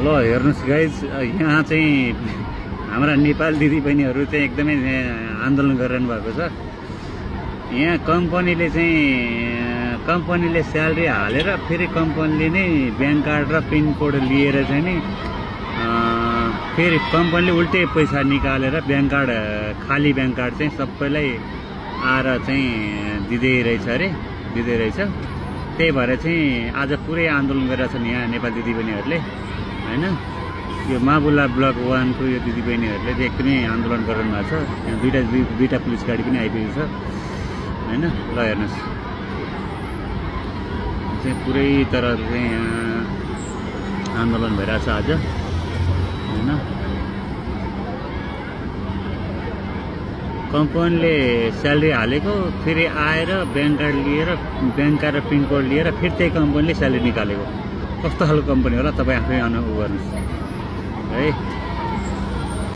ल हेर्नुहोस् गाइज, यहाँ चाहिँ हाम्रा नेपाल दिदीबहिनीहरू चाहिँ एकदमै आन्दोलन गरिरहनु भएको छ। यहाँ कम्पनीले स्यालेरी हालेर फेरि कम्पनीले नै ब्याङ्क कार्ड र पिन कोड लिएर चाहिँ नि फेरि कम्पनीले उल्टै पैसा निकालेर ब्याङ्क कार्ड, खाली ब्याङ्क कार्ड चाहिँ सबैलाई आएर चाहिँ दिँदै रहेछ। त्यही भएर चाहिँ आज पुरै आन्दोलन गरिरहेछन् यहाँ नेपाल दिदीबहिनीहरूले हैन। यो माबुला ब्लक 1 को यो दिदीबहिनीहरूले चाहिँ एकदमै आन्दोलन गरिरहनु भएको छ। यहाँ दुईटा पुलिस गाडी पनि आइपुगेको छ हैन। ल हेर्नुहोस्, चाहिँ पुरै तरह चाहिँ यहाँ आन्दोलन भइरहेछ आज हैन। कम्पनीले स्यालेरी हालेको फेरि आएर ब्याङ्क कार्ड लिएर, ब्याङ्क कार्ड र पिन कोड लिएर फेरि त्यही कम्पनीले स्यालेरी निकालेको। कस्तो खालको कम्पनी होला तपाईँ आफै अनुभव गर्नुहोस् है।